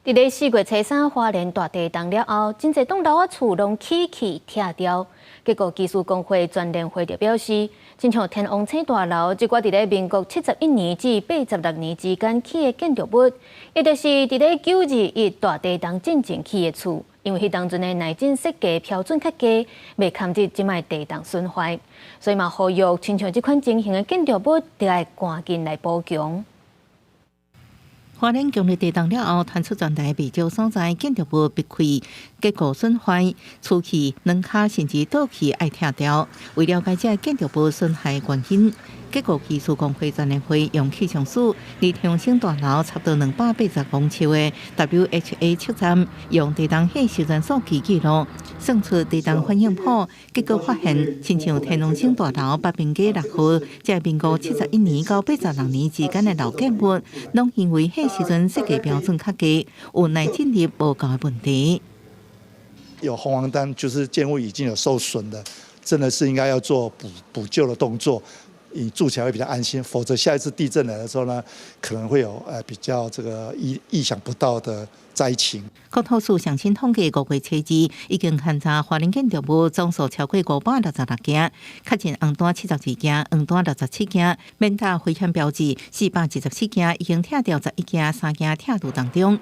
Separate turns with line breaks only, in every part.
佇咧4月初3花蓮大地動了後，真濟棟樓仔厝攏起去拆掉。結構技師公會全聯會就表示，親像天王星大樓這寡佇咧民國71年至86年之間起的建築物，伊就是佇咧9·21大地動進前起的厝，因為彼當陣的耐震設計標準較低，袂堪得這擺地動損壞，所以嘛呼籲親像這款情形的建築物，著愛趕緊來補強。
花蓮強烈地動了後，傳出全台袂少所在建築物壁開結構損壞，厝契、軟跤甚至倒去愛拆掉。為了解這建築物損害原因，結構技師公會全聯會用氣象署佇天王星大樓差不多280公尺的 WHA 測站，用地動彼時陣數據記錄，算出地動反應譜，結果發現，親像天王星大樓北平街6號，這民國71年到86年之間的老建物，攏因為彼時陣設計標準較低，有耐震力無夠的問題。
有紅黃單，就是建物已經有受損的，真的是應該要做補救的動作，你住起來會比較安心。否則下一次地震來的時候呢，可能會有比較這個意想不到的災情。
國土署上新統計5月初二，已經勘查花蓮建築物總數超過566件，確認紅單72件，黃單67件，免打危險標誌427件，已經拆掉11件，3件拆除當中。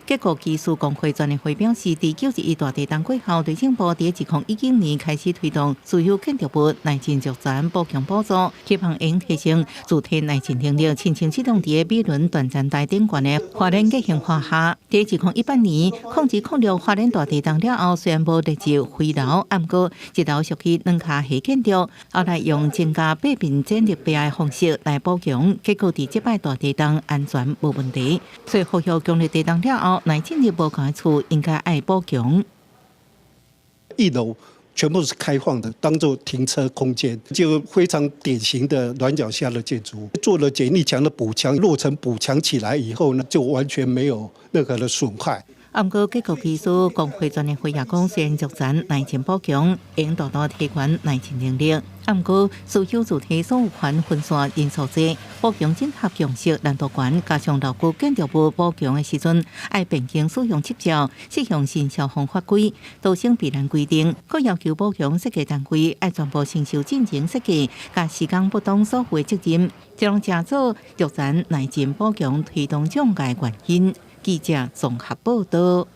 結構技師公會全聯會表示，佇9·21大地動過後，內政部佇2019年開始推動私有建築物耐震續殘補強補助，希望會提升主體耐震能力。親像這棟佇美崙斷層帶頂懸的花蓮嘉興華廈，佇2018年02/06花蓮大地動了後，雖然無列入危樓，毋過一樓屬於軟跤下建築，後來用增加八面剪力壁的方式來補強，結果佇這擺大地動安全無問題。所以呼籲強烈地動了後，耐震力無夠的厝應該愛補強。
一樓全部是開放的，當做停車空間，就非常典型的軟腳蝦的建築物。做了剪力牆的補強，落成補強起來以後呢，就完全沒有任何的損害。
毋過結構技師公會全聯會也講，雖然續殘耐震補強，應大大提懸耐震能力。毋過，私有主體所有權分散人數濟，補強整合共識難度懸，加上老舊建築物補強的時陣，愛變更使用執照，適用新消防法規，造成避難規定，閣要求補強設計單位愛全部承受進前設計，佮施工不當所負的責任，這攏成做續殘耐震補強推動障礙原因。記者綜合報道。